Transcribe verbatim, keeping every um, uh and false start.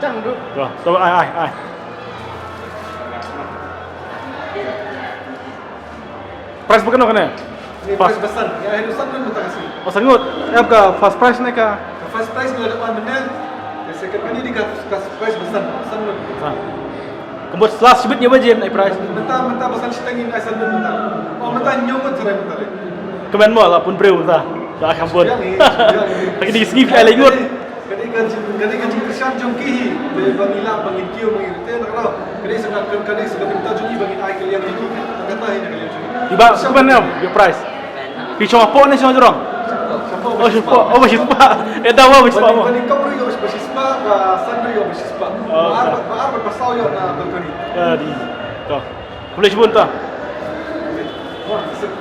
Tang tu. To, to, ai, ai, ai. Prize ba kano kane? Ni prize ba san. Ïa, ïa san don mynta ka sngi. Oh, san ngut. Em, ka first prize ne ka? Ka first prize ngi la dep ai mynne. Ka second, kane dei ka, ka prize ba san. San don. San. Ka mut last shibit ngi ba jin ai prize. Mynta, mynta ba san shiteng ngin ai san don mynta. Oh, mynta hynñiew ngut jin mynta lei. Kmen mo la pun briew mynta. La kham bun. Ïa, ïa, ïa. Ka dei sngi phi ai lai ngut. Ka dei ka jing, ka dei ka jingkyrshan jong ki hi. Te ba ngi lah, ba ngin kiew, ba ngin rete, na ka daw. Ka dei sa ka, ka dei sa ka bynta jong ngi ba ngin ai ka liang ïa ki. Kata hi na ka liang jong ngi. Iba, sa ban em, your prize. Phi shong hapoh ne shong hajrong? Shapoh. Oh, shapoh. Oh, ba shispah. Eh, dawa ba shispah mo. Ba nyngkong ruh ïoh ba shispah, ba san ruh ïoh ba shispah. Oh, ba ar, ba ar, ba saw ïoh na balcony. Ah, di. To. Khublei shibun ta. Wah, sip.